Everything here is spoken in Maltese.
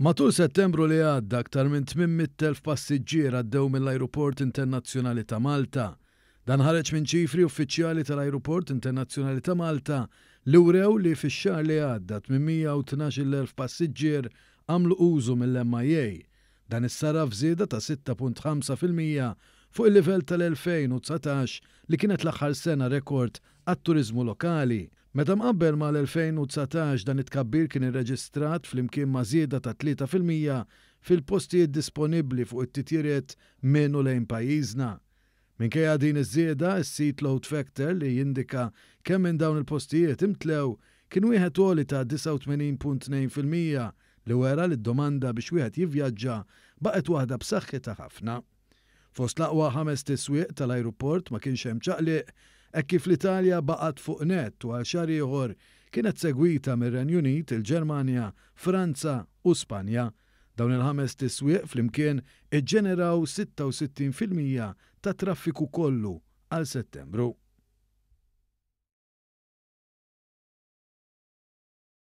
Matul Settembru li għadda aktar minn 800,000 passiġġier għaddew mill-Ajruport Internazzjonali ta' Malta. Dan ħareġ minn ċifri uffiċjali tal-Ajruport Internazzjonali ta' Malta li wrew li fix-xahar li għadda 812,000 passiġġier għamlu użu mill-MIA. Dan issarraf f'żieda ta' 6.5% fuq il-livell tal-2019 li kienet l-aħħar sena rekord għat-turiżmu lokali. Meta mqabbel mal-2019 dan it-tkabbir kien irreġistrat flimkien ma' żieda ta' 3% fil-postijiet disponibbli fuq it-titjiriet minn u lejn pajjiżna. Minkejja din iż-żieda, is-seat load factor li jindika kemm minn dawn il-postijiet imtlew kien wieħed għoli ta' 89.2% li wera li d-domanda biex wieħed jivvjaġġa baqgħet waħda b'saħħitha ħafna. Fost l-aqwa ħamest iswieq tal-ajruport ma kienx hemm ċaqliq hekk kif l-Italja baqgħet fuq nett u għal xahar ieħor kienet segwita mir-Renju Unit, il-Ġermanja, Franza u Spanja. Dawn il-ħamest iswieq flimkien iġġeneraw 66% tat-traffiku kollu għal Settembru.